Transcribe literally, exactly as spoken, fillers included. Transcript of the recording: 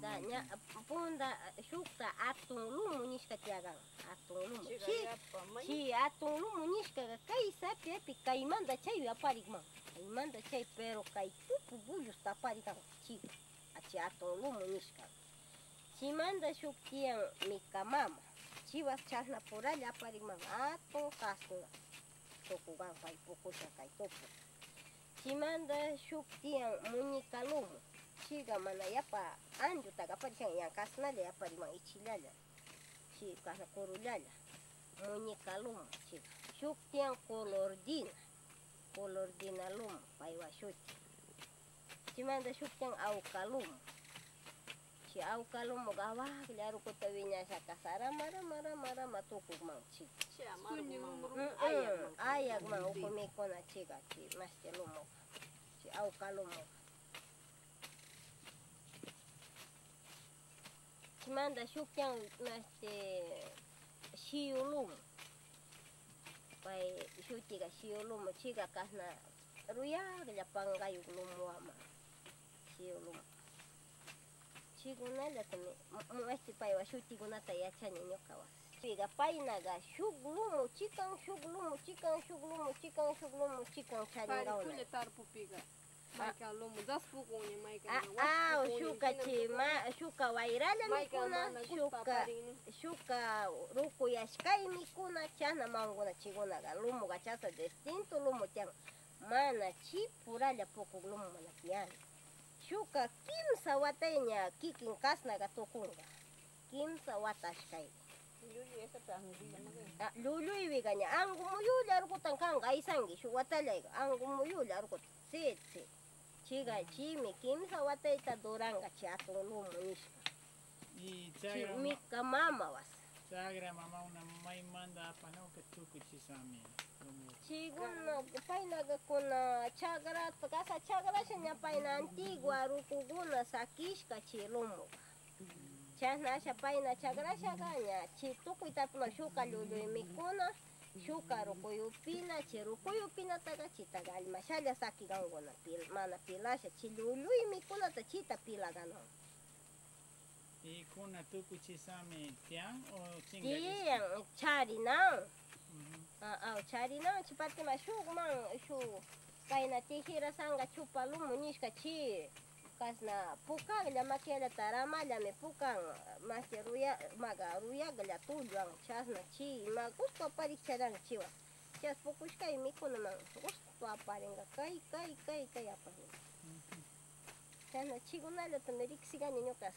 Ña, punda, shukta atun lumu nishka tiyagan, atun lumu. Chi, chi atun lumu nishkaga kay sapiapi kaymanda chaypi aparikman, kaymanda chay, pero kay tupu bullusta aparikman, chi, achi atun lumu nishka. Chimanda shuk tiyan mika mama, chiwas chasna puralla aparikman, atun kasna tukugan kay pukusha kay tupu. Chimanda shuk tiyan muñeca lumu, chiga mana yapa anchuta aparishan, ña kasnalla aparikman ichillalla, chi kasna kurullalla, muñeca lumu chiga. Shuk tiyan colordina, colordina lumu, paywa shuti. Chimanda shuk tiyan awka lumu. Chi awka lumuga awaglla rukuta wiñashaka sara marama, rama, rama tukukman chi. Chi amargman, mm, mm, ayagman, ayagman ukumikuna chiga, chi mashti lumuga, chi awka lumuga. Chimanda shuk tiyan mashti shiyu lumu. Pay shutiga shiyu lumu, chiga kasna ruyaglla pangayuk lumuwaman. Shiyu lumu. Chigunallatami, mu-, mu-, este paywa shutigunata yachani ñukawas. Chiga paynaga shuk lumu chikan, shuk lumu chikan, shuk lumu chikan, shuk lumu chikan charingawan. Tarpupiga. Maykan lumu daspukunña, maykan, ah, waspukunña, shuka chi, ma, shuka wayralla mikuna, shuka, shuka rukuyashkay mikuna, chasna manguna chigunaga, lumuga chasna distinto lumu tiyan, mana chi puralla pukuk lumu mana tiyan. Shuka kimsa watayña kikin kasnaga tukunga. Kimsa watashkay. Ah, llulluywiga ña angu muyulla urqutan kanga, aysangi shuk watallayga angu muyulla urqutan. Sí, sí. Chiga, chimi kimsa watayta duranga chi atun lumu nishka. Y chi chagra ma-, mika mamawas. Chagra mamauna maymanda apanauka tukuchisami. Chiguna, paynaga kuna chagrata, kasa chagrasha ña payna antigua rukuguna sakishka chi lumuga. Chasna asha payna chagrashagaña, chi tukuy tarpuna shuka llulluy mikuna, shuka rukuy upina, chi rukuy upinataga chitaga almashalla sakiganguna, pil-, mana pilasha, chi llulluy mikunata chita pilaganan. Y kuna tukuchisami tiyan o chingallis? Tiyan, charinan. Ujú. Ah, ah, charinan, chi partima shukman, shuk, kayna tijera sanga chupa lumu nishka chi. Kasna pukaglla makiallata ramallami pukan, mashti ruya-, maga ruyaglla tulluwan, chasna chi ima gusto aparik charan chiwa. Chas pukushkay mikunaman gusto aparinga, kay, kay, kay, kay aparinga. Ujú. Chasna chigunallatami riksigaña ñukas.